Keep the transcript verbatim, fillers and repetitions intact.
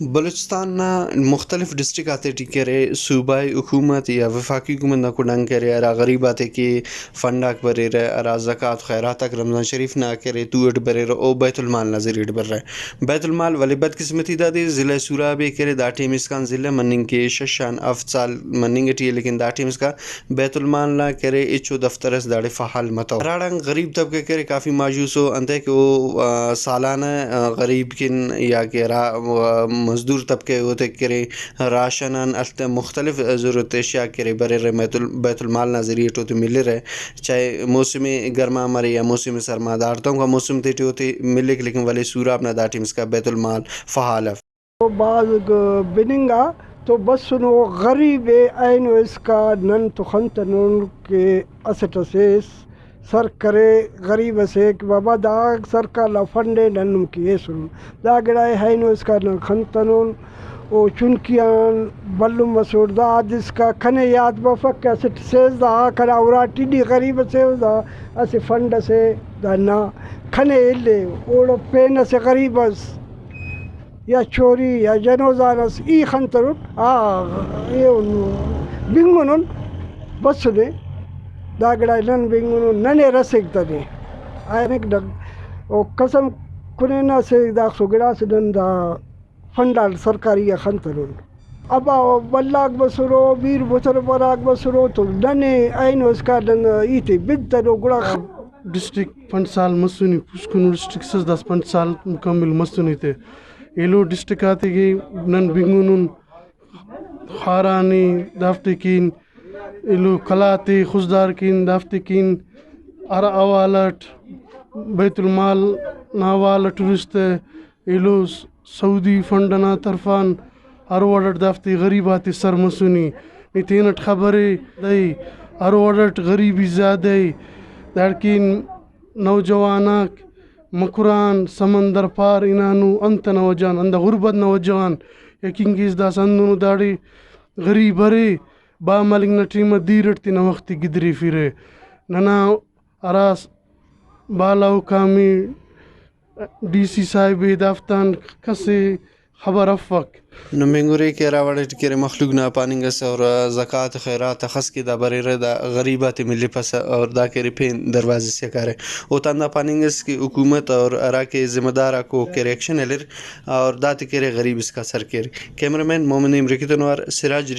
بلوچستان نا مختلف ڈسٹرکٹ آتے ٹی کہ ارے، صوبائی حکومت یا وفاقی حکومت نا کنڈ آن کہ ارے، ہرا غریب آتے کہ فنڈ آک بریرہ، ہرا زکوٰۃ خیرات آک رمضان شریف نا کہ ارے تو اٹ بریرہ، او بیت المال نا ذریعہ اٹ بریرہ۔ بیت المال، ولے بدقسمتی دادے ضلع سوراب ءِ کہ ارے، دا ٹائم اسکان ضلع مننگ کہ شش آن ہفت سال مننگ ٹی ءِ، لیکن دا ٹائم اسکا بیت المال نا کہ ارے ہچو دفتر اس داڑے فعال متو۔ ہراڑان غریب طبقہ کہ ارے کافی مایوس ءُ، انتئے کہ او، آ، سالانہ، آ، غریب کن یا کہ ہرا، آ، مزدور طبقہ ءِ، اوتے کہ ارے راشن آن ہلتے مختلف ضرورت اشیاء کہ ارے بریرہ، بیت ال-، بیت المال نا ذریعہ ٹی اوتے ملرہ، چاہے موسم گرما مرے یا موسم سرما، داڑتون کا موسم تیٹی اوتے ملک، لیکن ولے سوراب نا دا ٹائم اسکا بیت المال فعال اف۔ او بھاز گ-، بننگ آ تو بسنو، غریب ءِ اینو اسکا نن تو خنتنن کہ اسٹ اسیس سر کرے غریب اسے کہ بابا دا سرکار نا فنڈ ءِ نن نم کہ ایسرن۔ دا گڑا ءِ اینو اسکا نن خنتنن، او چنکی آن بھلن مسر۔ دا حد اسکا کنے یات بفک کہ اسٹ سیزدہ آ کنا اراٹی نی غریب اسے او، دا اسہ فنڈ اسے دا نا کنے اِلے، اوڑا پین اسہ غریب اس یا چوری یا جنوزان اس ای خنتنٹ، آ، ایہن بنگنن، بس نے، دا گڑا نن بنگنن، ننے رسیک تنے۔ آ، او قسم کننگ نا سے داخسو گڑاس نن دا فنڈ آن سرکاری آ خنتنن۔ ابا بھلاک بسرو، میر متربر آک بسرو تو ننے اینو اسکان نن ہیتے بنتنو گڑا۔ ڈسٹرکٹ پنچ سال مسنے، پوسکنو ڈسٹرکٹ اس داسہ پنچ سال مکمل مسنے تے ایلو ڈسٹرکٹ آتے کہ نن بنگنن، خاران ءِ دافتے کین، ایلو قلات ءِ خضدار کین، دافتے کین ہر حوالہ اٹ بیت المال نا حوالہ ٹورسٹ ءِ ایلو سعودی فنڈ ئنا طرفان ہر وڑ اٹ دافتے غریب آتے سر مسنے۔ نی تینٹ خبرے دئی، ہر وڑ اٹ غریبی زیادہ ءِ۔ داڑکن نوجوان آک مکران، سمندر پار ہنانو، انت ئنا وجہ غان، ہندا غربت نا وجہ غان۔ یقین کیس داسہ ہندنو داڑے غریب ارے، با ملنگ نا ٹائم آ دیر اٹ تینا وخت ءِ گدریفرہ۔ ننا ہرا بالا حکام ءِ، ڈی سی صاحب ءِ، دافتان کس ءِ خبر افک۔ نمینگرے کہ ہرا وڑ اٹ کہ ارے مخلوق نا پاننگ ئس اور زکوٰۃ خیرات اخس کہ دا بریرہ دا غریب آتے ملپسہ اور دا کہ ارے پین دروازے سے کارہ۔ اوتان دا پاننگ ئس کہ حکومت اور ہرا کہ ذمہ دار آکو کہ ارے ایکشن ہلر اور داتے کہ ارے غریب اسکا سر کیر۔ کیمرہ مین محمد نعیم رکی تون وار سراج